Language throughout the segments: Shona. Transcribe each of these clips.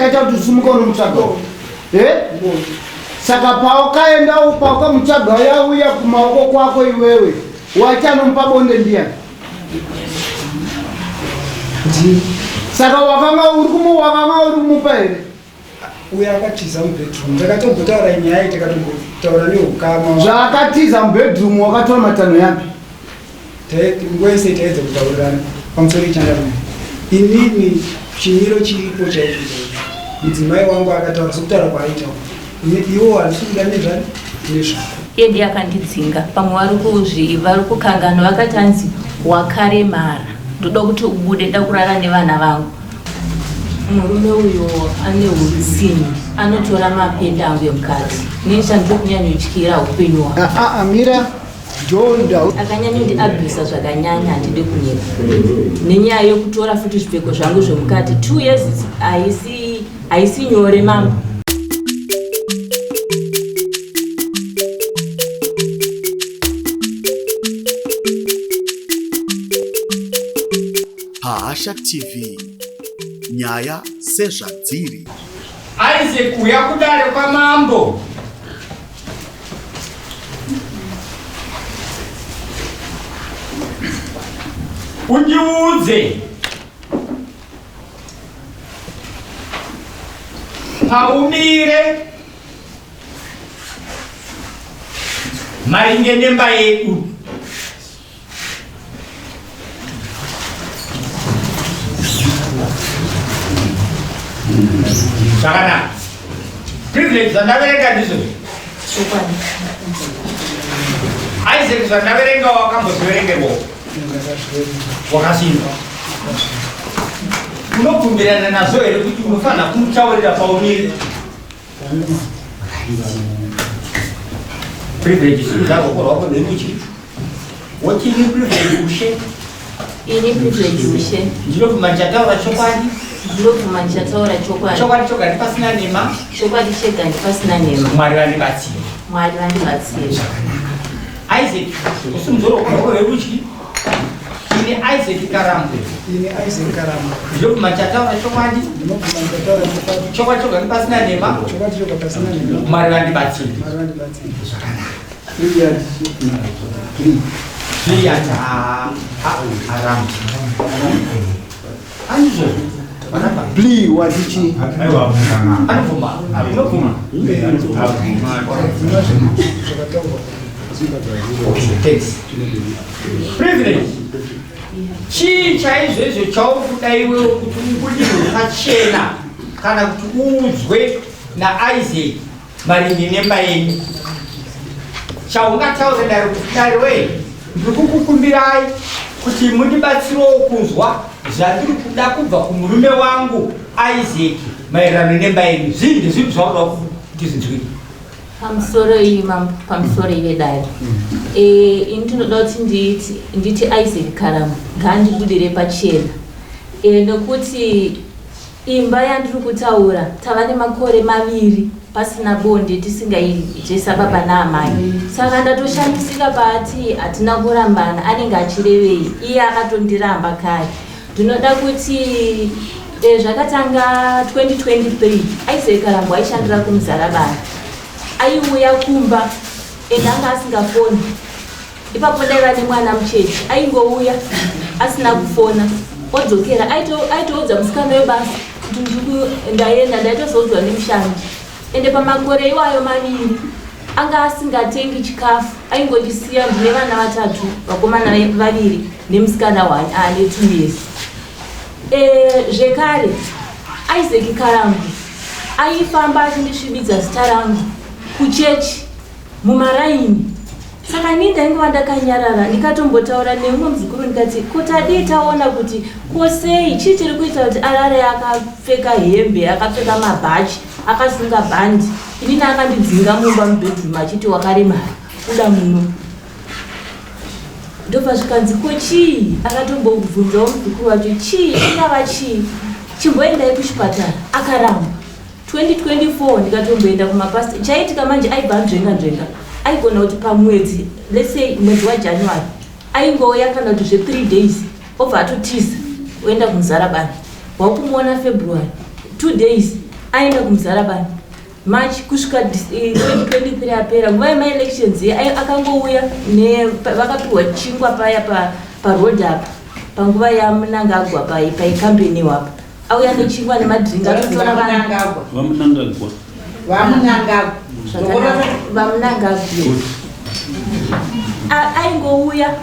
chakaita kuti usimuka unomutsvaga e saka paukaenda paukamutsvaga yauya kumaoko kwako iwewe waiti anomupa bonde ndiyani saka wakanga uri wakanga uri kumupa here uyo akatiza mubedroom takatombotaura nyaya iyi tikatombotaura neukama zvaakatiza mubedroom wakatora matanho yapi nguva yese taedza kutaurirana pamusoro ichangamai inini chimiro chiripo chaizvo chaizvo mudzimai wangu akataura sokutaura kwaaita iwo handisi kuda nezvani nezvako iye ndiye akandidzinga pamwe vari kuzvi vari kukanganwa vakati hanzi wakaremara ndoda kuti ubude nda kurara nevana vangu Murume uyo ane hutsinye anotora mapenda angu emukati neni chandiri kunyanyotyira upenyu hwangu. Ah, ah, mira Akanyanyondiabhusa zvakanyanya handidi kunyepa nenyaya yekutora futi zvipfeko zvangu zvemukati two years haisi haisi nyore mambo. Pahasha TV, nyaya sezvadziri. Isaac uya kudare kwamambo. Undiudze paumire maringe nemba yedu. Zvakanaka. Privilege zvandaverenga ndizvo. Chokwadi. Isaac zvandaverenga wakambozviverengerwo. Wakasimba. Unobvumirana nazvo here kuti unofanira kumutaurira paumiri? Privilege simudza ruoko rwako rwerudyi. Woti ini privilege ushe. Ini privilege ushe. Ndinobvuma ndichataura chokwadi. Ndinobvuma ndichataura chokwadi. Chokwadi choga ndipasina nhema. Chokwadi chega ndipasina nhema. Mwari vandibatsire. Mwari vandibatsire. Zvakanaka. Isaac, usimudza ruoko rwako rwerudyi. Ini Isaac Karambwe. Ini Isaac Karambwe. Ndinobvuma ndichataura chokwadi. Ndinobvuma ndichataura chokwadi. Chokwadi choga pasina nhema. Chokwadi choga pasina nhema. Mwari vandibatsire. Mwari vandibatsire. Zvakanaka. Zviya cha arambi. Andizvo. Vanapa. Plea watichi. Anobvuma. Anobvuma. Zvakataurwa. Okay, thanks. Privilege. Chii chaizvo izvo chauri kuda iwewe kuti ubudirwe pachena kana kuti uudzwe naIsaac maringe nemba yenyu? Chaungataure dare kuti dare wee ndiri kukukumbirai kuti mundibatsirewo kunzwa zvandiri kuda kubva kumurume wangu Isaac maererano nemba yenyu. Zvii ndezvipi zvaunoda kuti zvinzwike? Pamusoro iyi mambo, pamusoro ive dare. Eh, ini ndinoda kuti nditi nditi Isaac Karamu ngaandibudire pachena. Eh, nokuti imba yandiri kutaura tava nemakore maviri pasina bonde tisingaite sababa naamai. Saka ndatoshamisika paati hatina kurambana anenge achirevei iye akatondiramba kare. Ndinoda kuti eh, zvakatanga 2023 Isaac Karambo aishandira kuMuzarabani aiuya kumba and anga asingafoni ipapo ndaiva nemwana mucheche aingouya asina kufona odzokera aitoudza musikana webasa kuti ndaenda ndaitozoudzwa nemushandi Ende pamakore iwayo maviri anga asingatengi chikafu aingondisiya ndine vana vatatu vakomana vaviri nemusikana one ane ah, two years e, zvekare Isaac Karambu aifamba achindisvibidza zita rangu kuchechi mumaraini Saka ini ndaingova ndakanyarara ndikatombotaura neumwe muzukuru ndikati ko tadii taona kuti ko sei chii chiri kuita kuti arare akapfeka hembe akapfeka mabhachi akasunga bhandi inini akandidzinga mumba mubedroom achiti wakaremara kuda muno ndobva zvikanzi ko chii akatombobvunzawo muzukuru wacho chii ingava chii chimboendai kuchipatara akaramba 2024 ndikatomboenda kumapasta chaiitika manje aibva anzvenga nzvenga aigona kuti pamwedzi let's say mwedzi wajanuary aingouya kana kuti zve3 days obva atotiza oenda kumuzarabani wakumuona february two days Aenda kuMuzarabani March kusvika 2023 apera nguva yemaelections akangouya vakapiwa chingwa paya paroad apa panguva yaMnangagwa paikambeniwa apa auya nechingwa nemadringi atotora vanhu. VaMnangagwa. VaMnangagwa. VaMnangagwa aingouya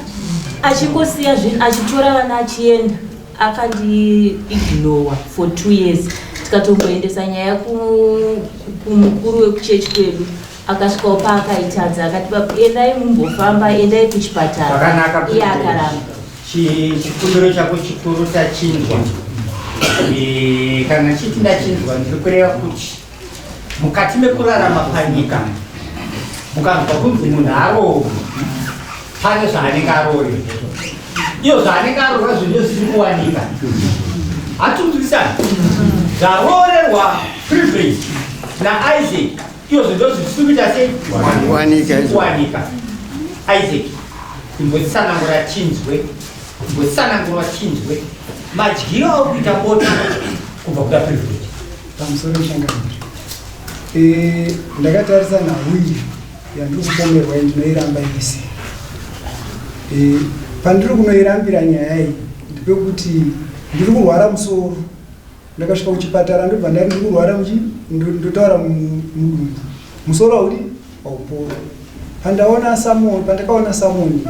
achingosiya zvinhu achitora vana achienda akandiignowa for 2 years. Tikatomboendesa nyaya kumukuru wekuchechi kwedu, akasvikawo paakaitadza akati, "Endai mumbofamba, endai kuchipatara." Zvakanaka. Iye akaramba. Chikumbiro chako chikuru tachinzwa. Kana chiti ndachinzwa, ndiri kureva kuti mukati mekurarama panyika, mukanzwa kunzi munhu aroorwa, pane zvaanenge aroorerwa. Iyo zvaanenge aroorwa zvinhu zvisiri kuwanika, hatinzwisani. Zvaroorerwa Privilege naIsaac, iyo zvinhu zvisiri kuita sei? Kuwanika izvo. Kuwanika. Isaac, imbotsanangura chinzwe, imbotsanangura chinzwe madyiro auri kuita bota kubva kuda Privilege. Pamusoro changamire, ndakatarisa nhau iyi yandiri kupomerwa iyi, ndinoiramba yese. Pandiri kunoirambira nyaya iyi ndepekuti ndiri kurwara musoro. Ndakasvika kuchipatara, ndobva ndati ndiri kurwara ndotaura mudumbu, musoro haudi haupora. Pandaona summon, pandakaona summon,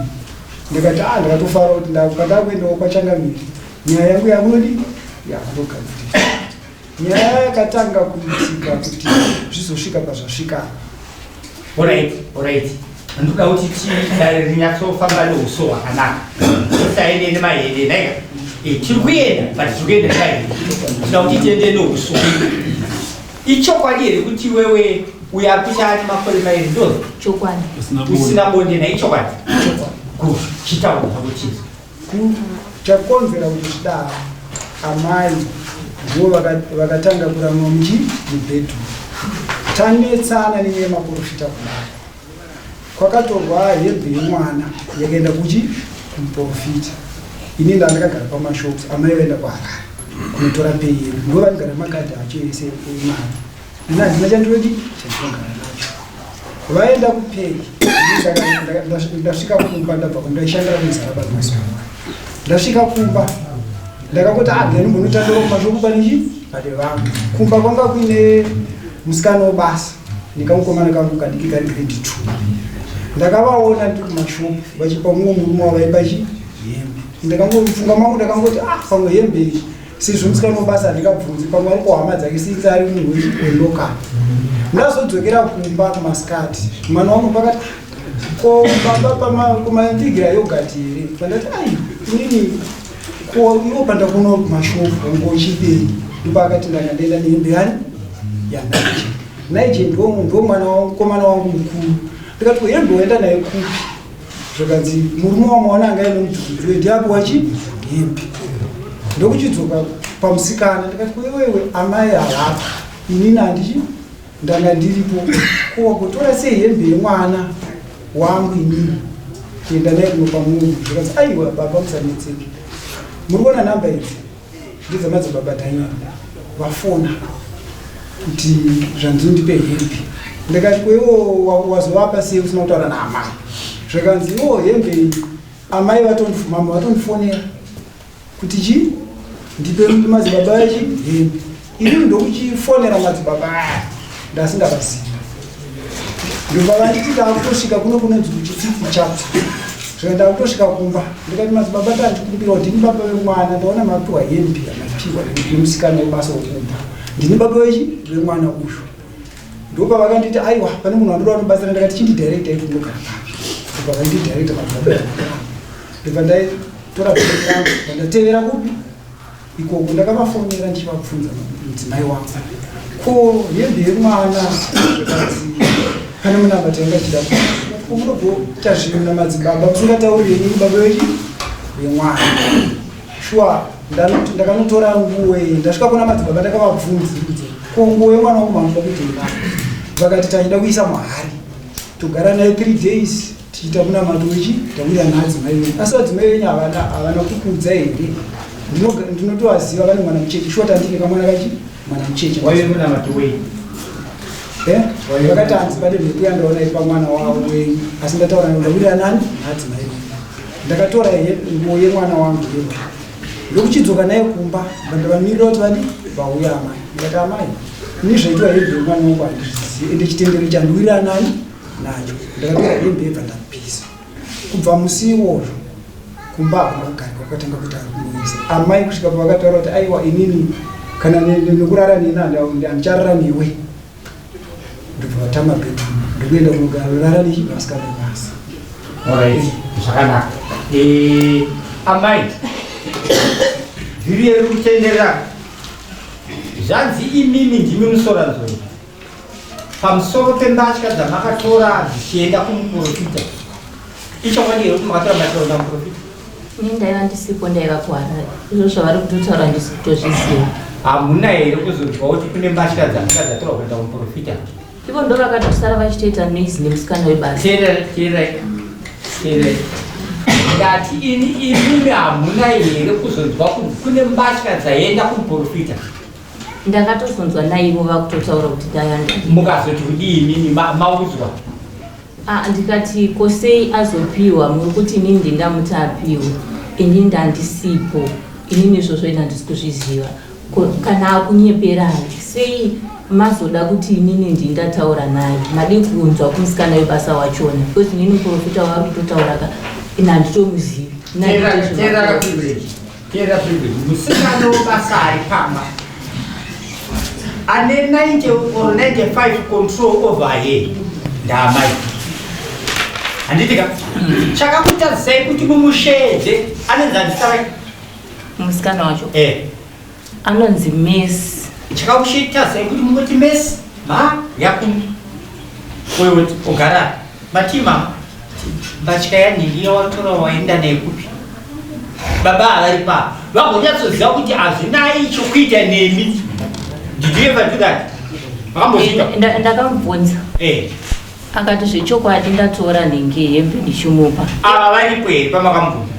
ndikati a ndakatofara kuti pandakuendawo kwachangamire nyaya yangu yakunodi yakutogadziriswa. Nyaya yakatanga kuitika kuti zvizosvika pazvasvika. Alright, ndoda kuti dare rinyatsofamba neuso hwakanaka, tisaende nemahende naika. Tiri kuenda, but tiri kuenda nemahende. Tinoda kuti tiende neuso. Ichokwadi here kuti wewe uyo ari kuita ane makore 2 ndo Chokwadi. Usina bonde na? Ichokwadi? Good, chitaura zvako chinzwa. Chakonzera kuti zvidaro, amai ndivo vakatanga kuramwa muchi mubedroom. Tanetsana nenyaya yemaprofita kudaro, kwakatorwa hembe yemwana yakaenda kuchi kumuprofita. Ini ndandakagara pamashops, amai vaenda kuHarare kunotora pay yedu. Ndo vanogara makadhi acho ese emari, ini handina chandinodi chandinogara nacho. Vaenda kupay, ndasvika kumba, ndabva kundaishandira kuMuzarabani wese. Ndasvika kumba ndakangoti, "Ah, ndinombonotandira kumashopu panechi pane vamwe." Kumba kwanga kuine musikana webasa nekamukomana kangu kadiki kari grade 2. Ndakavaona ndiri kumashopu vachipa mumwe murume wavaipa chi hembe. Ndakangofunga mangu, ndakangoti, "Ah, pamwe hembe iyi, sezvo musikana webasa handingabvunzi, pamwe ari kuhama dzake sinzi ari munhu welocal." Ndazodzokera kumba kumasikati, mwana wangu pakati, "Ko baba, kumandigira yogurt here?" Pandati, "Ai, inini ko iwo pandakuona kumashopu wangochidei?" Ndopaakati, "Ndanga ndaenda nehembe yani yaNige." Nige ndo mwana mukomana wangu mukuru. Ndikati, "Ko hembe waenda naye kupi?" Zvakanzi, "Murume wamaona anga aine mudhudhudhu ndiapo wachi hembe." Ndokuchidzoka pamusikana, ndikati, "Kuiwewe, amai havapo, inini handichi ndanga ndiripo, ko wagotora sei hembe yemwana wangu inini kuenda naye kunopa munhu?" Zvikanzi, "Aiwa baba, musanetseke, muri kuona namba idzi ndedzamadzibaba Daniel, vafona kuti zvanzi ndipe hembe." Ndikati, "Kuiwo wazovapa sei usina kutaura naamai?" Zvakanzi, "Iwo hembe iyi amai mama vatondifonera kuti chi ndipe madzibaba echi hembe." Inini ndokuchifonera madzibaba aya, ndasingavazivi. Ndobva vanditi ndakutosvika kuno kunonzi kuChitsitsi chapter. Zvika ndakutosvika kumba, ndikati, "Madzibaba, tandikumbirawo, ndini baba vemwana, ndaona mapiwa hembe yamapiwa nemusikana webasa wokumba, ndini baba vechi vemwana uyu." Ndopavakanditi, "Aiwa, pane munhu wandoda kunobatsira." Ndakati, "Chindidirectai kunogara papi." Ndobva vandidirecta madzibaba. Ndobva ndaitora bheki rangu, ndatevera kupi ikoko. Ndakavafonera ndichivabvunza mudzimai wangu, "Ko hembe yemwana?" Zvakanzi, "Pane munamba tainga chida." Ko munogoita zvinhu namadzibaba musingatauri yenyu baba vechi vemwana? Shuwa ndakanotora nguo iyi, ndasvika kuna madzibaba, ndakavabvunzirudza, "Ko nguo yemwana wangu mamuda kuti ina?" Vakati, "Taida kuisa muhari, togara naye 3 days tichiita munamato wechi tauya naadzimai venyu." "Asi vadzimai venyu havana kukuudza here?" Ndinotovaziva, vane mwana mucheche. Shuwa tandine kamwana kachi. Mwana mucheche. Waive munamato wei? Eh? Vakati hanzi pane mhepo yandaona iri pamwana wavo wenyu asi ndataura naye ndawirira nani naadzimai venyu. Ndakatora nguo yemwana wangu hembe ndokuchidzoka naye kumba ndavamirira kuti vadi vauya amai. Ndikati amai ini zvaitwa hembe yemwana wangu handizvizivi ende chitendero chandiwirira nani nacho. Ndakatora hembe yebva ndapisa. Kubva musi iwoyo kumba hakuna kugarika kwakatanga kuita noise. Amai kusvika pavakataura kuti aiwa inini kana nekurara neni handicharara newe. Ndobva vatama bedroom ndokuenda kunogarara nevasikana vebasa. Alright, zvakanaka. Eh, amai vhiri riri kutenderera zvanzi imimi ndimi musoranzou Pamusoro pembatya dzamakatora dzichienda kumuprofita, ichokwadi here kuti makatora mbatya kuenda kumuprofita? Ini ndaiva ndisipo, ndaiva kuHarare. Izvo zvavari kutotaura ndisi kutozviziva. Hamuna here kuzonzwa kuti kune mbatya dzakanga dzatorwa kuenda kumuprofita? Ivo ndo vakatosara vachitoita noise nemusikana webasa. Teererai, teererai, teererai. Ndati ini imimi hamuna here kuzonzwa kuti kune mbatya dzaenda kumuprofita? Ndakatozonzwa naivo vakutotaura kuti ndayanda. Mukazoti kudii imimi maudzwa? Ah, ndikati ko sei azopiwa muri kuti inini ndindamuti apiwe ini ndandisipo inini izvozvo ini handisi kuzviziva kana akunyeperai sei mazoda kuti inini ndindataura naye madii kunzwa kumusikana webasa wachona because inini muprofita waari kutotaura ka ini handitomuzivi Teera privilege. Musikana webasa ari pamba ane 90 or 95 control over her ndaamai. Handiti ka? Chakakutadzisai kuti mumusheedze anonzi handisavai? Musikana wacho. Eh. Anonzi Messi. Chakakushitazai kuti mungoti Messi ma yakum. Wewe ogara matima mbatya yanhingi yawatora waenda naye kupi? Baba havari pa vagonyatsoziva kuti hazvinai chokuita nemi. Did you ever do that? Makambozviita? Ndakamubvunza. Eh. Akati zvechokwadi ndatora nhingi yehembe ndichimupa. Ava varipo here pamakamubvunza?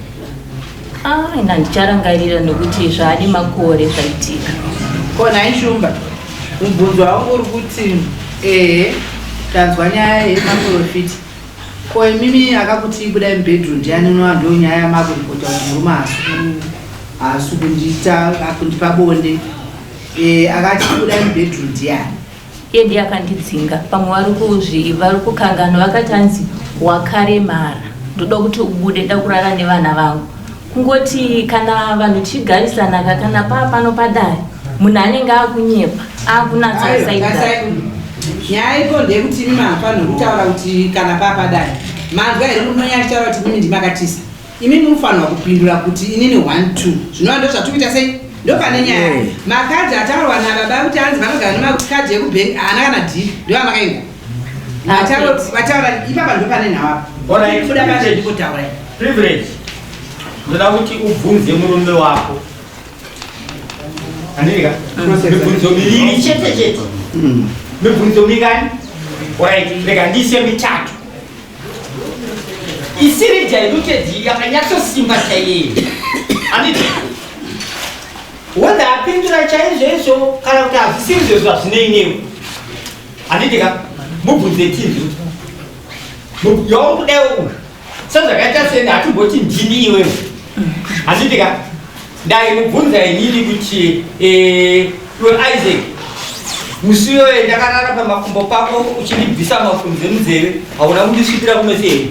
Ah, ina ndicharangarira nekuti zvaane makore zvaitika. Ko nhai Shumba, mubvunzo wangu uri kuti ehe tanzwa nyaya yemaprofiti ko imimi akakuti budai mubedroom ndiani unova ndo nyaya yamakuripota kuti murume haasi kundiita kundipa bonde e, akati budai mubedroom ndiani Iye ndiye akandidzinga pamwe vari kuzvi vari kukanganwa vakati hanzi wakaremara ndoda kuti ubude nda kurara nevana vangu kungoti kana vanhu tichigarisanaka kana paa pano padare munhu anenge akunyepa akunatsa nyaya iko ndeyekuti imi mahafanirwi kutaura kuti kana paa padare manzwa here murume wenyu achitaura kuti imimi ndimakatisa Imi munofanirwa kupindura kuti inini 1 2 zvinova ndozvatikuita sei ndopane nyaya yeah. Makadhi ataurwa nababa kuti hanzi vanogara nemakadhi ekubhengi haana kana dhiri ndoamakainga vataura ipapa ndopane nhau apa buda pacho ndikotaura Privilege ndoda kuti ubvunze murume wako andika mibvunzo miviri chete chete mibvunzo mingani orit rega ndiise mitatu isiri diluted yakanyatsosimba chaiye anditi whether apindura chaizvo izvo kana kuti hazvisiri izvo hazvinei newe handiti ka mubvunze tinzwi yauri uyu sezvakaita seni hatimboti ndini iwewe handiti ka Ndaimubvunza inini kuti eh, iwe Isaac musi uyoyo ndakarara pamakumbo pako uchindibvisa mafunze munzeve hauna kundisvipira kumeso here?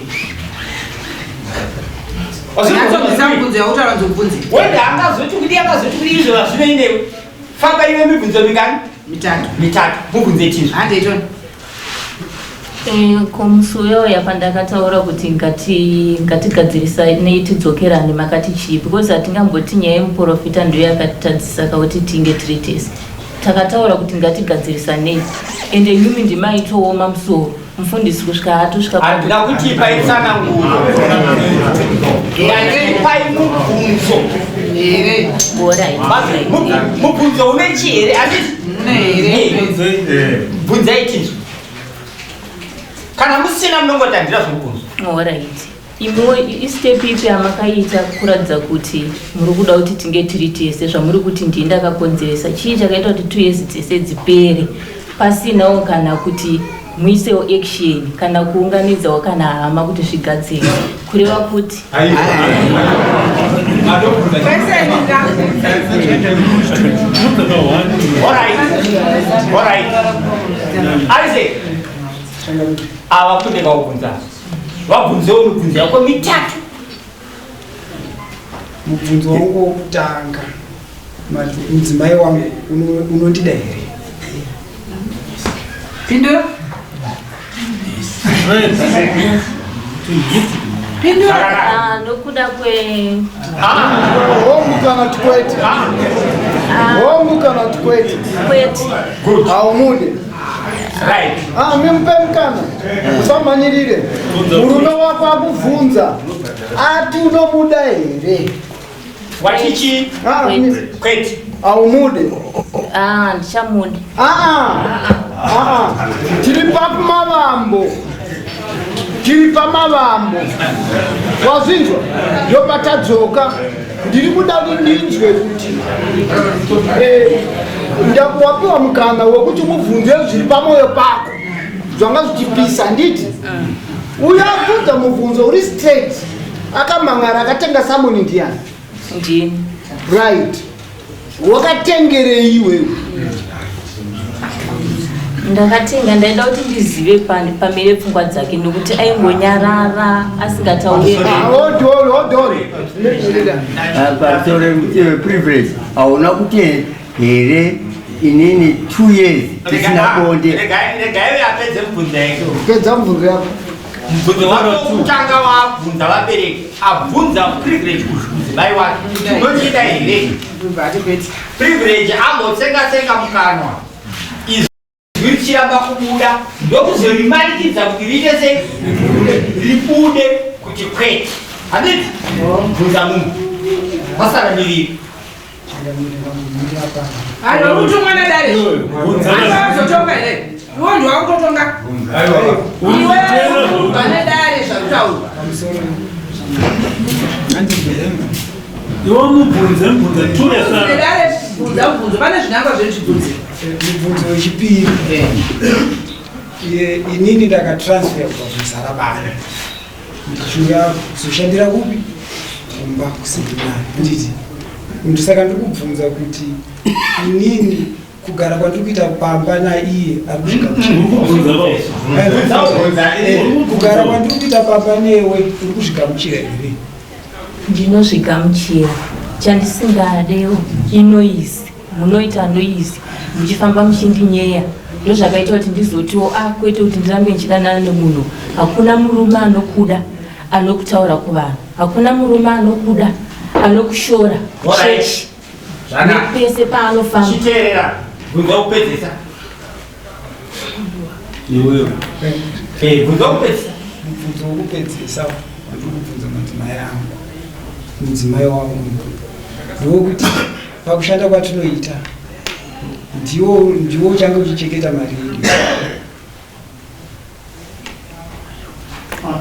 Wenda angazoti kudii akazoti kudii izvo hazvinei newe. Famba iwe mibvunzo mingani? Mitatu. Mitatu. Mubvunze chizvo. Handeitoni. Eh, ko musi uyoya pandakataura kuti ngatigadzirisa nei tidzokerane makati chii because hatingamboti nyaya yemuprofita ndiyo yakatitadzisa kakuti tinge tiri tese takataura kuti ngatigadzirisanei ende nyumi ndimaitooma musoro mufundisi kusvika atosvika handina kuti ipai tsananguro ipai mubvunzo mubvunzo une chii here handiti bvunzai tinzwe kana musina munongoti handina zvokubvunzwa orit. Imiwo istep ipi yamakaita kuratidza kuti muri kuda kuti tinge tiri tese zvamuri kuti ndii ndakakonzeresa chii chakaita kuti 2 years dzese dzipere pasinawo kana kuti muisewo action kana kuunganidzawo kana hama kuti zvigadzirwe kureva kuti Ava kune vaubvunza vabvunzewo mibvunzo yako mitatu. Mubvunzo wangu wokutanga, mudzimai wangu unondida here? Pindura. Pindura. Ah, nokuda kwe Hongu kana kuti kwete? Hongu kana kuti kwete? Kwete. Haumude. Right. Ah, mimupe mukana. Usamhanyirire. Murume wako akubvunza ati unomuda here? Wachichi? Ah, Kwete. Haumude. Ah, ndichamuda. Ah, ah, tiri pamavambo. Tiri pamavambo. Wazvinzwa? Ndopatadzoka. Ndiri kuda kuti ndinzwe kuti ndakuwapiwa mukana wekuti mubvunze zviri pamwoyo pako zvanga zvichipisa handiti? Uyo abvunza mubvunzo uri straight akamhan'ara akatenga samoni ndiyani? Ndini. Right. Wakatengerei iwewe? Ndakatenga ndaida kuti ndizive pamire pfungwa dzake nokuti aingonyarara asingatauri. Hold on, hold on. Pamusoro privilege hauna kuti here inini 2 years tisina bonde. Regai apedze mubvunzo yake. Pedza mubvunzo yako. Mubvunzo wake wokutanga waabvunza vabereki abvunza privilege mudzimai wake unondida here? Privilege ambotsenga tsenga mukanwa izwi richiramba kubuda ndokuzorimanikidza kuti riite sei ribude kuti kwete. Handiti? Bvunza munhu. Masara miviri. Aiwa, uri kutongwa nedare. Aiwa, here? Iwe ndiwe wakutotonga. Iwe uri nedare zvakutaurwa. Iwe mubvunze mubvunze ture sana. Nedare bvunza mubvunzo pane zvinangwa zvedu zvibvunze. Mubvunzo wechipiri. Inini ndakatransfer kubva kuMuzarabani ndichiuya kuzoshandira kupi? Kumba kuseminari. Handiti? Ndosaka ndikubvunza kuti inini kugara kwandiri kuita pamba naiye ari kusvika kugara kwandiri kuita pamba newe uri kuzvigamuchira here? Ndinozvigamuchira. Chandisingadewo inoisi. Munoita noise muchifamba muchindinyeya ndozvakaita kuti ndizotiwo ah kwete kuti ndirambe ndichidanana nemunhu. Hakuna murume anokuda anokutaura kuvanhu. Hakuna murume anokuda anokushora kuchechi nepese paanofamba. Chiteerera, bvunza kupedzesa. Iwewe. Bvunza kupedzesa. Mubvunzo wokupedzesa wandiri kubvunza madzimai angu, mudzimai wangu ndewokuti pakushanda kwatinoita ndiwo ndiwo uchange uchichengeta mari yedu.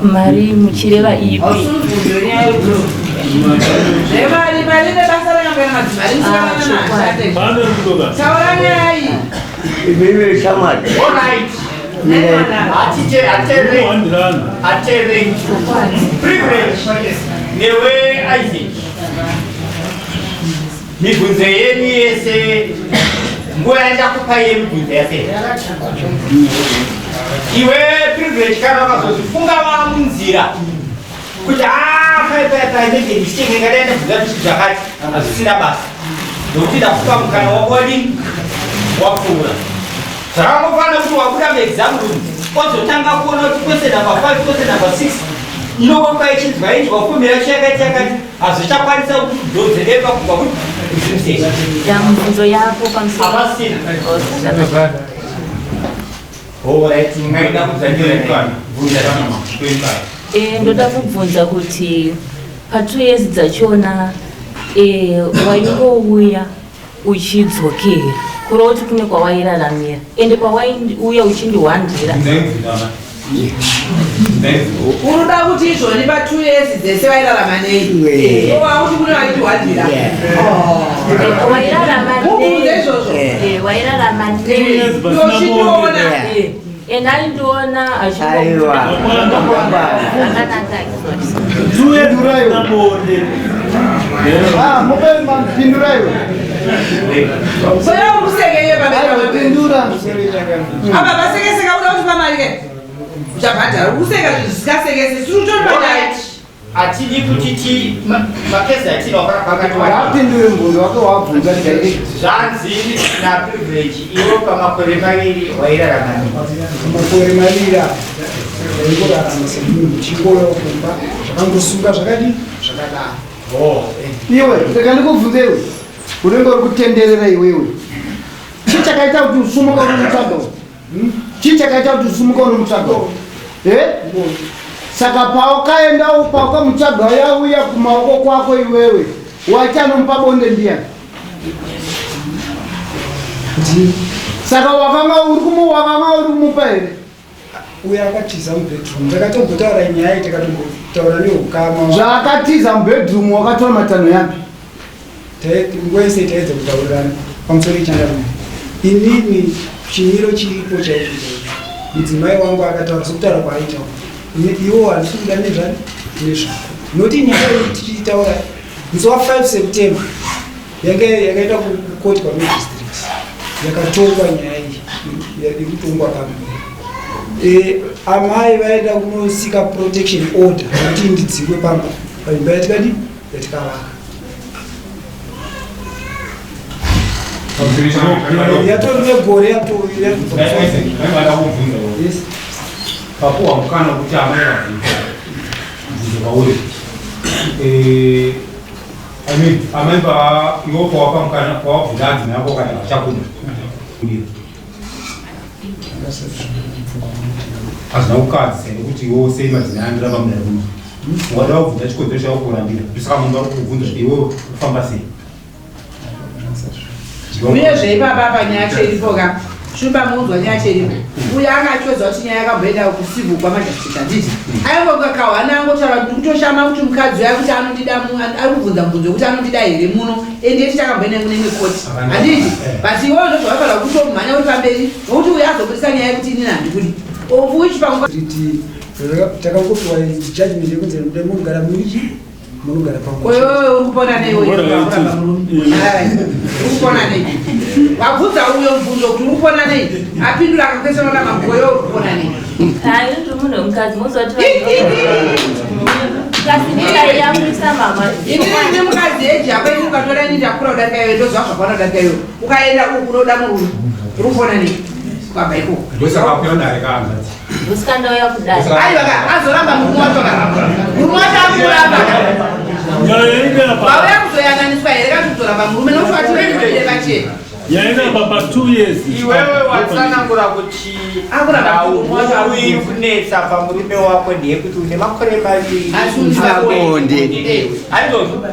Mari muchireva ipi? Zvemari, mari nebasa ranga madzimai musikana. Taura nyaya iyi. Iwewe shamwari. All right. Atere. Privilege. Newe Isaac. Mibvunzo yenyu yese nguva yandakupa yemibvunzo yese. Iwe privilege kana ukazozvifunga wamunzira kuti pai pai pai ndenge ndichitenge ngadai ndabvunza kuti zvakati hazvisina basa nokuti ndakupa mukana wako wadini wapfuura. Zvakangofanira kuti wabuda muexam room wazotanga kuona kuti kwese number 5 kwese number 6 inongopa ichinzwa inzwa fomera yakati yakati hazvichakwanisa kuti udhonze bepa kubva kuti Ya mibvunzo yako pamusoro. Hapasina. Alright, ngaida kubvunza bvunza. Ndoda kubvunza kuti pa 2 years dzachona waingouya uchidzokera kureva kuti kune kwawairaramira ende pawaiuya uchindihwandira. Unoda kuti izvoni pa 2 years dzese vairarama nei? Owa kuti kune vaitiwandira. Wairarama Mubvunze izvozvo. nei? Wairarama nei? Tochitoona. Ena aindiona Aiwa. akanaka. Pindurai. Ah, mupe pindurai. Soya uri iye pamberi Aiwa, pamambo. pindura. Apa vasekeseka uda kuti pamari ke? Uchabhadhara uri kuseka zvinhu zvisikasekese. Sisi utori panyaya. Hatidi kuti ti makesi atinawo pakati. Ngapindure mubvunzo wake wabvunza direct. Zvanzi naPrivilege, iwe pamakore 2 wairarama nei? Makore 2 apa ndaingorarama semunhu chingouya kumba, zvakangosunga zvakadii zvakadaro. Iwe, rega ndikubvunze iwe. Unenge uri kutenderera iwewe. Chii chakaita kuti usumuka uri mutsvaga? Chii chakaita kuti usumuka uri mutsvaga? Eh? Saka paukaenda paukamutsvaga yauya kumaoko kwako iwewe. Waiti anomupa bonde ndiyani? Saka wakanga uri kumu wakanga uri kumupa here? Uyo akatiza mubedroom, takatombotaura nyaya iyi, takatombotaura neukama. Zvaakatiza mubedroom wakatora matanho yapi? Nguva yese taedza kutaurirana pamusoro ichangamire. Inini chimiro chiripo chaizvo chaizvo, mudzimai wangu akataura sokutaura kwaaitaura, iwo handisi kuda nezvani nezvako, nokuti nyaya iyi tichiitaura musi wa5 September yanga yakaenda kukoti kwamagistrate, yakatongwa nyaya iyi, iri kutongwa pano. Amai vaenda kunosika protection order kuti ndidzingwe pamba, paimba yatikadi yatikavaka. Yatori negore. Yes. Papuwa mukana wekuti amai vabvunza mubvunzo kwauri. I mean, amai pa iwo pawapa mukana pawabvunza adzimai ako kana vachakuda, hazvina kukadzisa here kuti iwo sei madzimai andiramba mudare muno? Ungada wabvunza chikonzero chavo kurambira, ndosaka munhu vari kukubvunza kuti iwe kufamba sei. Uyezve ipapa panyaya cheripo ka, shumba munzwa nyaya cheripo. Uyo anga achiodzwa kuti nyaya yakamboenda kucivil kwamagistrate, handiti? Aingoga kahwana angotaura kuti kutoshama kuti mukadzi uya kuti anondida, ari kubvunza mubvunzo wekuti anondida here muno, ende iti takamboenda kune imwe koti, handiti? But iwewe ndozvavafanira kutomhanya uri pamberi, nokuti uyo azobudisa nyaya yekuti inini handikudi, of which panguva Riti takangopiwa judgment yekunzi munogara muichi, munogara pamwe. Wewe uri kupona nei? Wewe uramba murume. Uri kupona nei? Wabvunza uyo mubvunzo kuti uri kupona nei, apindura akakwesana namambo. Wewe uri kupona nei? Hayi, ndiri munhu wemukadzi, mozoti kasi mama. Inini ndine mukadzi eji yako. Ini ukatora ini ndakura kudarika iwe, ndozva zvakwana kudarika iwe. Ukaenda uku unoda murume, uri kupona nei ukabva ikoko? Ndosaka kwira dare kaanzadzi. Ndosika ndauya kudai. Aiwa ka, azoramba murume wacho ka, murume wacho akuramba ka. Nyaya ine apa. Vauya kuzoyananiswa here kana kuzoramba murume? Nokuti vatireere pachena. Nyaya ine apa pa 2 years. Iwewe watsanangura kuti Akuramba nhau murume wacho. huru iri kunetsa pamurume wako ndeyekuti une makore 2 Asi undipa Bonde. Aizvozvo.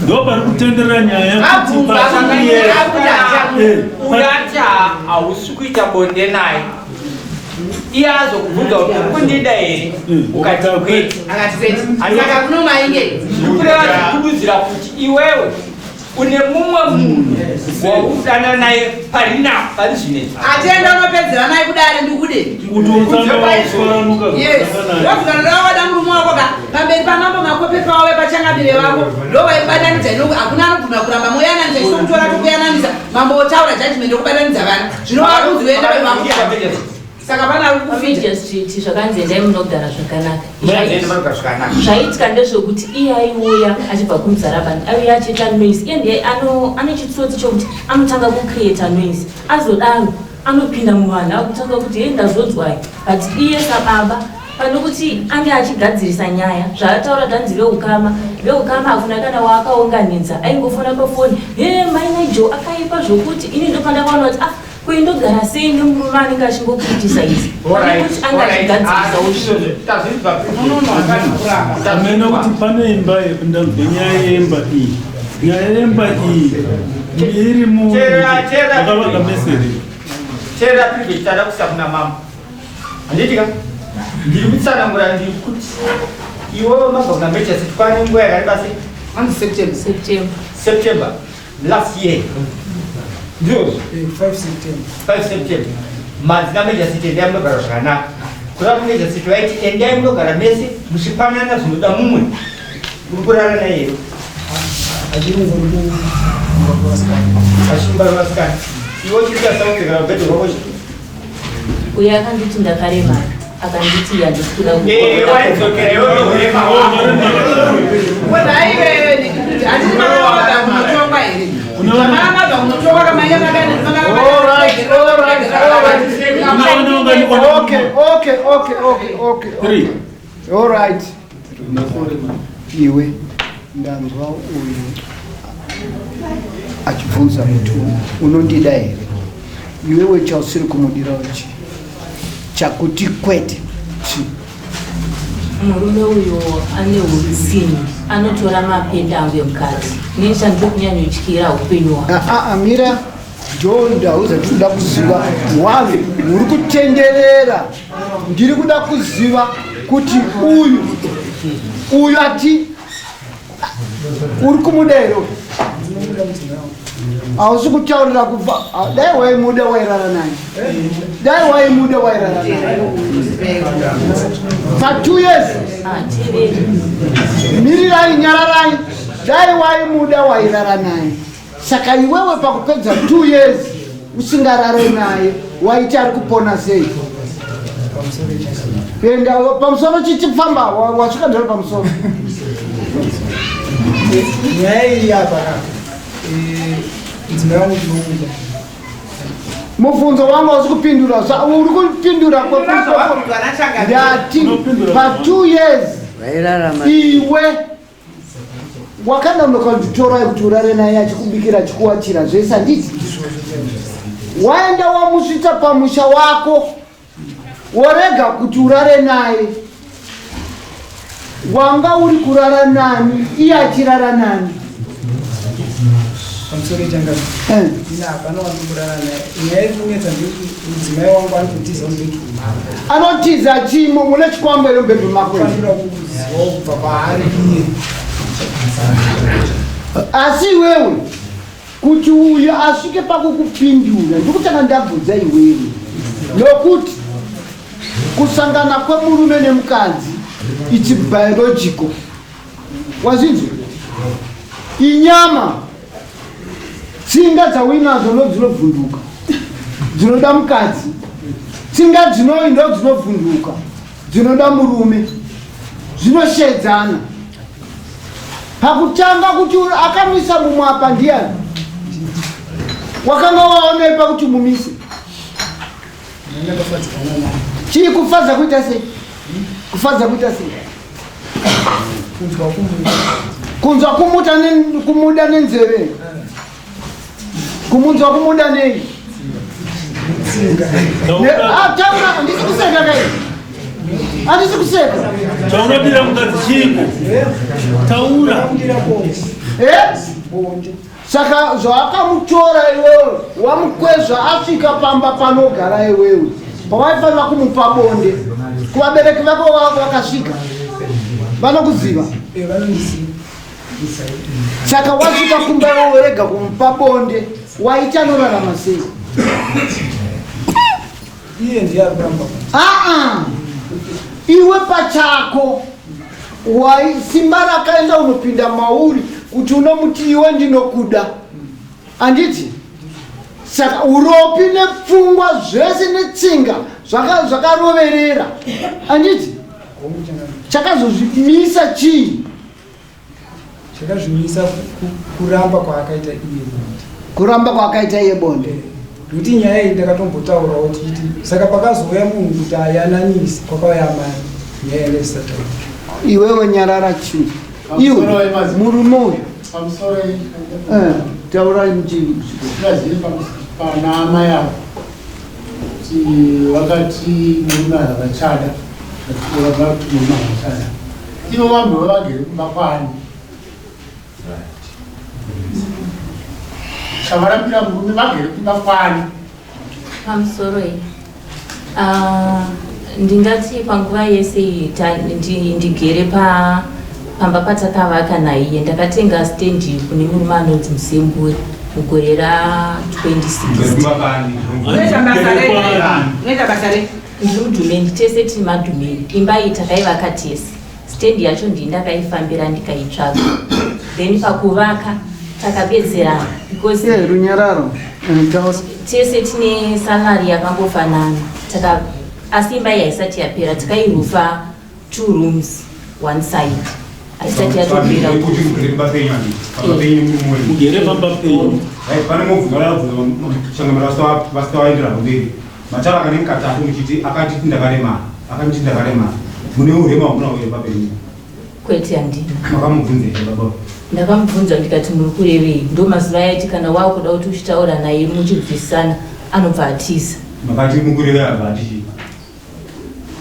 Ndo pari kutenderera nyaya yekuti Abvunzwa pa 2 years. akuti hachamu. Uyati hausi kuita bonde naye, iye azokubvunza kuti uri kundida here, ukati kwete. Akati kwete, saka kuno mainge. Zviri kureva, zvikududzira kuti iwewe une mumwe munhu waudana naye pari na pari zvinezvi. Atenda unopedzera naye kudare, ndikude. Kuti utsanga wakuswaranuka. Yes, wazvikanoda wada murume wako ka pamberi pamambo Makope, pawave pachangamire vako ndo vaibatanidza ino. Hakuna anobvuma kuramba moyananisa, isu kutora tokuyananisa, mambo otaura judgment yokubatanidza vana. Zvino vakunzi uenda vevangu, saka pana ari kufita. Street zvakanzi endai munogara zvakanaka. Zvakanaka. Zvaiitika ndezvekuti iye aiuya achibva kumuzarabani, aiuya achiita noise. Iye ndiye ane chitsotsi chokuti anotanga kucreata noise, azodaro anopinda muvanhu akutanga kuti hei, ndazonzwai. But iye sababa, pane kuti ange achigadzirisa nyaya, zvaataura tanzi veukama, veukama hakuna kana waakaunganidza. Aingofona pafoni, he, mai Nigel akaipa zvokuti ini ndopandakaona kuti ah, kuindogara sei nemurume anenge achingokuitisa izvi, pane kuti ange achigadzirisawo zvinhu. Amene kuti pane imba, ndanzwa nyaya yemba iyi. Nyaya yemba iyi iri mu Tera, tera. makavaka mesere. Tera, Privilege, tada kusa kuna mambo. Handiti ka? Ndiri kutsanangura ndiri kuti iwewe mabva kuna Major City kwane nguva yakareba sei? Hanzi September. September. September last year. Ndizvozvo? 5 September. 5 September. Manzi naMajor City endai munogara zvakanaka. Kureva kuti Major City vaiti endai munogara mese muchipanana zvinoda mumwe. Uri kurara naye here? Achiri vasikana. Iwe uchiri kuita bhedhi rwako chii? Uyo akanditi ndakaremara, akanditi handisi kuda Eh, waidzokera iwe urema wako. Handiti makamabva kunotongwa here? Makamabva kunotongwa kamainga Okay, okay, okay, okay, okay. Okay. All right. Iwe ndanzwa uyu achibvunza kuti unondida here? Iwewe chausiri kumudira uchi chakuti kwete chi. Murume uyo ane utsinye, anotora mapenda angu emukati. Nini chandiri kunyanyotyira upenyu hwangu. Ah, ah, mira ndo ndau dzatiri kuda kuziva. One, muri kutenderera. Ndiri kuda kuziva kuti uyu uyu ati uri kumuda here? Hausi kutaurira kubva ah, dai waimuda wairara naye, dai waimuda wairara naye for 2 years. Mirirai, nyararai. Dai waimuda wairara naye. Saka iwewe pakupedza 2 years usingarare naye, waiti ari kupona sei? Enda pamusoro, chichifamba wasvika ndero pamusoro. Nyaya iri apa ka, mudzimai wangu ndinomuda. Mubvunzo wangu hausi kupindura. Uri kupindura ndati pa 2 years Vairarama. Iwe wakanonoka kunditora kuti urare naye, achikubikira, achikuwachira zvese, handiti? Waenda wamusvitsa pamusha wako, worega kuti urare naye. Wanga uri kurara nani, iye achirara nani? Pamusoro ichangazi. Ina hapana wandikurara naye. Nyaya iri kunetsa ndekuti mudzimai wangu anototiza mubedroom mako. Anotiza chimo? Mune chikwambo here mubedroom mako? Fanira kuzivawo kubva kwaari iye. Asi iwewe kuti uyu asvike pakukupindura, ndikutanga ndabvunza iwewe, nokuti kusangana kwemurume nemukadzi, it's biological, wazvinzwa? Inyama, tsinga dzauinadzo ndo dzinobvunduka dzinoda mukadzi, tsinga dzinoi ndo dzinobvunduka dzinoda murume, zvinoshedzana. Pakutanga kuti akamisa mumwe apa ndiani? Wakanga waonei pakuti mumise? Chii kufadza kuita sei? Kufadza kuita sei? Kunzwa kumuta kumuda nenzeve, kumunzwa kumuda nei? Ah, taura, handisi kuseka kai, handisi kuseka. Chaunodira mukadzi chiiko? Taura. Eh? Saka zvaakamutora iwewe, wamukwezva asvika pamba panogara iwewe, pawaifanira kumupa bonde, kuvabereki vako vakasvika vanokuziva. Saka wasvika kumba iwewe werega kumupa bonde, waiti anorarama sei? Iye ndiye ari kuramba. Aa, iwe pachako wai simba rakaenda unopinda mauri kuti unomuti iwe ndinokuda, handiti? Saka uropi nepfungwa zvese netsinga zvakaroverera, handiti? Chakazozvimisa chii? Chakazvimisa kuramba kwaakaita iye bonde. Kuramba kwaakaita iye bonde. Nekuti nyaya iyi ndakatombotaurawo tichiti, saka pakazouya munhu kuti ayananise, kwakauya amai, nyaya yanga isisataurika. Iwewe nyarara chii iwe, murume uyu. Pamusoro. Taurai muchi. Tingazivi pana amai avo kuti vakati murume havachada, vati murume havachada, ivo vambova vagere kumba kwani? Chavarambira murume vagere kumba kwani? Pamusoro iyi. Ah, Ndingati panguva yese iyi ndigere pa pamba patakavaka naiye ndakatenga stendi kune murume anonzi Musemburi mugore ra 2016. Unoita basa rei? Unoita basa rei? Ndiri mudhumeni, tese tiri madhumeni. Imba iyi takaivaka tese. Stendi yacho ndini ndakaifambira ndikaitsvaga. Then pakuvaka takabetserana because Yeah, runyararo. Taura. Tese tine salary yakangofanana. Taka asi imba iyi haisati yapera, takairufa two rooms one side, haisati yatopera. Kuti mugere pamba penyu handiti? Pamba penyu muri. Mugere pamba penyu. Right, pane mubvunzo wabvunza changamira vasita vaendera mberi. Mataura kanenge katatu muchiti akatiti ndakaremara, akanditi ndakaremara. Mune urema hwamunawo here pamba penyu? Kwete, handina. Makamubvunza here baba? Ndakamubvunza ndikati, "Muri kurevei?" Ndo mazuva aiti kana wakuda kuti uchitaura naye muchibvisana, anobva atiza. Makati mukurevei abva atichii?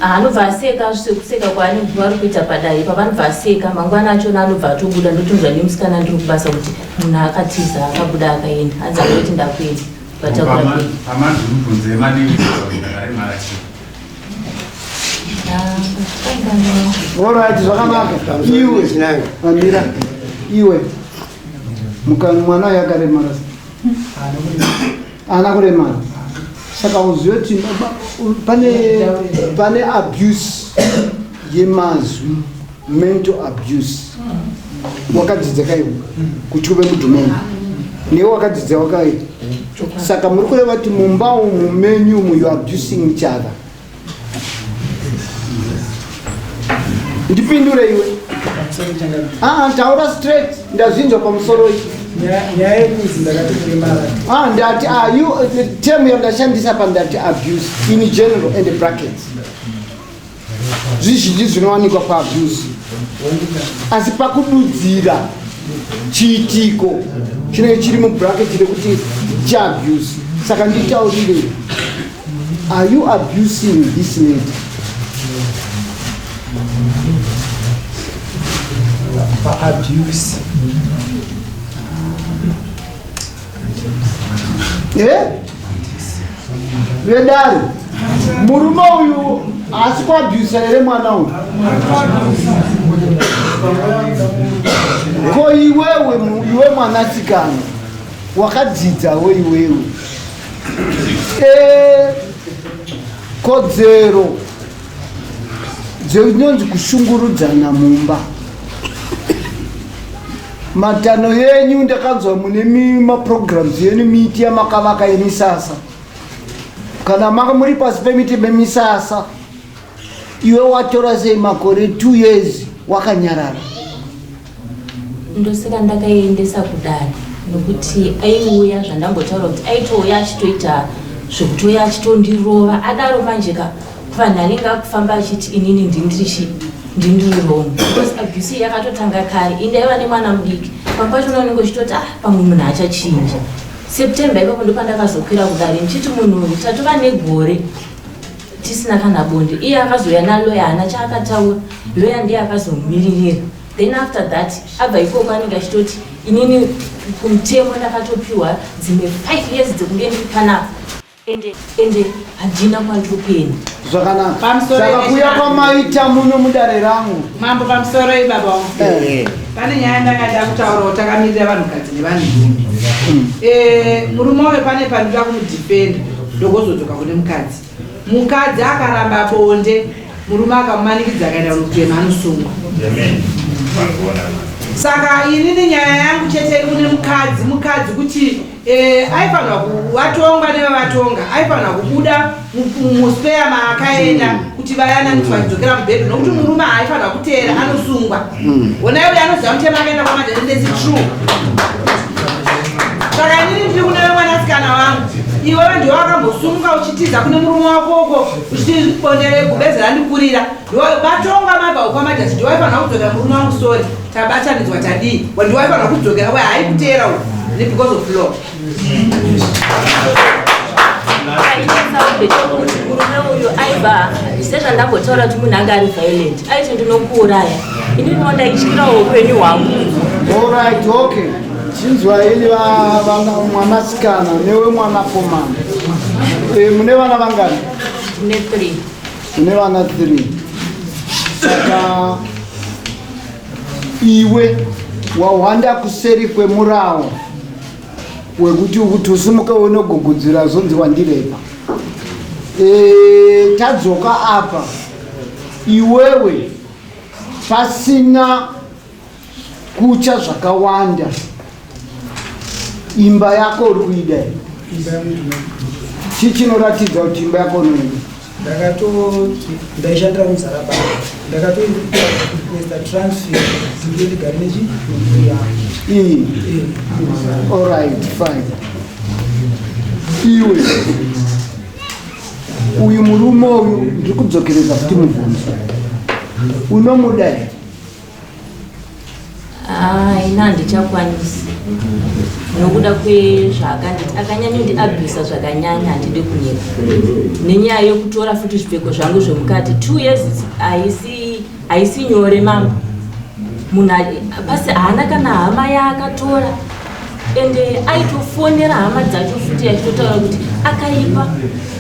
Ah, anobva aseka sekuseka kwaanenge vari kuita padare pavanobva aseka. Mangwana achona anobva atobuda. Ndotonzwa nemusikana ndiri kubasa kuti munhu akatiza, akabuda, akaenda, hanzi akati ndakuenda vatakura kuenda. Pamanzi mubvunze maningi kuti ndakaremara chii? Alright, zvakanaka. Iwe, Amira, iwe. Mukani mwana yakaremara. Ana kuremara. Saka uzive kuti pane abuse yemazwi, mental abuse. Wakadzidza kaiwe kuti uve mudhumeni. Newe wakadzidza wakaita. Saka muri kureva kuti mumba umu menyu umu you are abusing each other. Ndipindure iwe. Ah, taura straight, ndazvinzwa pamusoro iyi. Nyaya yekuzi ndakati kuremara. Ah, ndati, ah, you, the term yandashandisa pa ndati abuse in general and brackets. Zvizhinji zvinowanikwa paabuse, asi pakududzira chiitiko chinenge chiri mubracket rekuti chiabuse. Saka nditaurire, are you abusing this lady? Paabuse? Eh? Vedare, murume uyu haasi kuabhusa here mwana uyu? Ko iwewe, iwe mwanasikana wakadzidzawo iwewe, kodzero dzinonzi kushungurudzana mumba, matano yenyu, ndakanzwa mune maprograms yenyu, miti yamakavaka yemisasa. Kana maka muri pasi pemiti memisasa, iwe watora sei makore 2 years wakanyarara? Ndosaka ndakaiendesa kudare, nokuti aiuya, zvandambotaura kuti aitouya achitoita zvekutouya achitondirova adaro. Manje ka vanhu anenge akufamba achiti inini ndindiri chi ndindiri wrong, because abuse yakatotanga kare. Indaiva nemwana mudiki, pamwe pachona unenge uchitoti, ah, pamwe munhu achachinja. September ipapo ndopandakazokwira kudare ndichiti munhu uyu tatova negore tisina kana bonde. Iye akazouya naloya, haana chaakataura. Loya ndiye akazomumiririra. Then after that abva ikoko anenge achitoti inini kumutemo ndakatopiwa dzimwe 5 years dzekunge ndiri panapa, ende handina kwandiri kuenda. Zvakanaka. Pamusoro. Saka kuya kwamaita muno mudare rangu. Mambo, pamusoro ibaba wangu. Pane nyaya ndakada kutaurawo takamirira vanhukadzi nevanhurume. Murume uyo pane panoda kumudhifenda, ndogozodzoka kune mukadzi. Mukadzi akaramba bonde, murume akamumanikidza akaenda kunotema, anosungwa. Saka inini nyaya yangu chete iri kune mukadzi. Mukadzi kuti aifanirwa kuvatongwa nevavatonga, aifanirwa kubuda muspeya maakaenda kuti vayananisi vachidzokera mubhedhu, nokuti murume haaifanirwa kuteera, anosungwa. Onai uyo anoziva mutemo akaenda kwamadendesi true. Saka inini ndiri kune mwanasikana wangu, iwewe ndiwe wakambosumuka uchitiza kune murume wako uko uchiti bonde gubeze randikurira. Vatongwa mabva ukwamajasi, ndiwe waifanira kudzokera. Murume wangu, sorry, tabatanidzwa, tadii, ndiwe waifanira kudzokera. We haikuteera uyu ni because of law. Ndechekuti murume uyu aiva, sezvandambotaura kuti munhu anga ari violent, aiti ndinokuuraya. Ininiwo ndaityirawo upenyu hwangu. Alright, okay. Chinzwa ini, mwanasikana newe mwanakomana. Mune vana vangani? Ndine three. Une vana 3. Saka iwe wahwanda kuseri kwemurawo wekuti kuti usimuke unogugudzira zvonzi wandirepa. E, tadzoka apa iwewe pasina kucha zvakawanda imba yako uri kuida here? Chii chinoratidza kuti imba yako unoida? Ndakato ndaishandira muzarabani ndakatorequesta transfer kuti ndiye ndigare nechi nemhuri yangu. Iyi. Alright, fine. Iwe uyu murume uyu ndiri kudzokeredza futi mubvunzo. Unomuda here? Ah, ini handichakwanisi nokuda kwezvaakanditi akanyanyondiabhusa zvakanyanya handidi kunyepa nenyaya yekutora futi zvipfeko zvangu zvemukati two years haisi haisi nyore mambo munhu pasi haana kana hama yaakatora ende aitofonera hama dzacho futi achitotaura kuti akaipa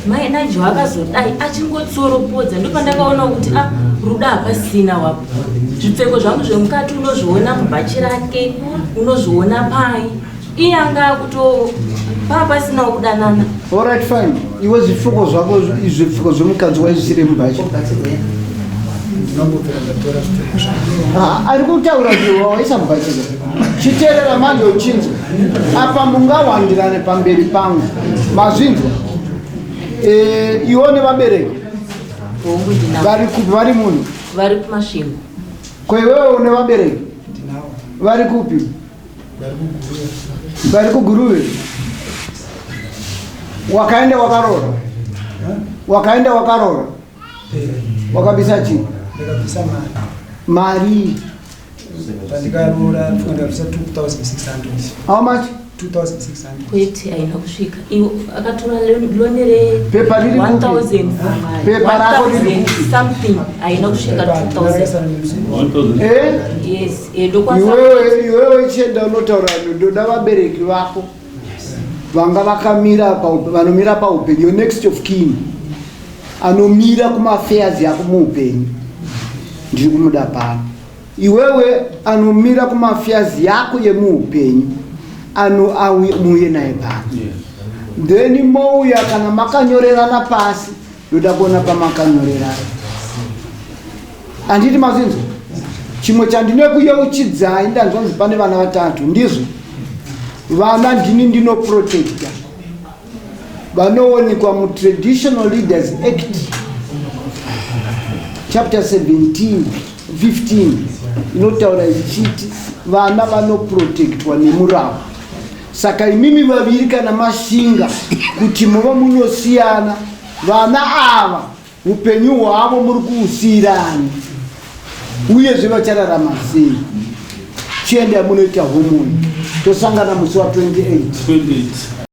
mai najo akazodai achingotsoropodza ndopandakaonawo kuti a ah, rudo hapasina wapo zvipfeko zvangu zvemukati unozviona mubhachi rake unozviona pai iye anga akuto paa pasinawo kudanana Alright fine iwe zvipfeko zvako zvipfeko zvemukadzi waizvisire mubhachi ah, ari kutaura kuti waisa mubhachi chiteerera manje uchinzwa apa mungawandirane pamberi pangu mazvinzwa eh, iwo nevabereki vari kupi vari munhu vari kumasvingo ko iwewe une vabereki vari kupi vari kuguruve wakaenda wakaroora wakaenda wakaroora wakabisa chii mari Pandikaroora ndakabvisa 2600. How much? 2600. Kwete haina kusvika. Iwo akatora loan re Pepa riri kupi? 1000. Pepa rako riri kupi? Something haina kusvika 2000. Eh? Yes, eh ndokwanisa. Iwewe iwewe chienda unotaura ndoda vabereki vako vanga vakamira pa vanomira paupenyu your next of kin anomira kumaaffairs yako muupenyu ndiri kumuda pano Iwewe anomira kumafias yako yemuupenyu ano muuye naye pano then mouya kana makanyorerana pasi ndoda kuona pamakanyorerana handiti mazinzwa chimwe chandinokuyeuchidzai ndanzwa nzi pane vana vatatu ndizvo vana ndini ndinoprotecta vanowanikwa mutraditional leaders act chapter 17 15 inotaura ichiti vana vanoprotectwa nemurawo saka imimi vaviri kana mashinga kuti muva munosiyana vana ava Upenyu hwavo muri kuusiyirani uyezve vachararama sei? Chiendai munoita homoni tosangana musi wa 28. 28.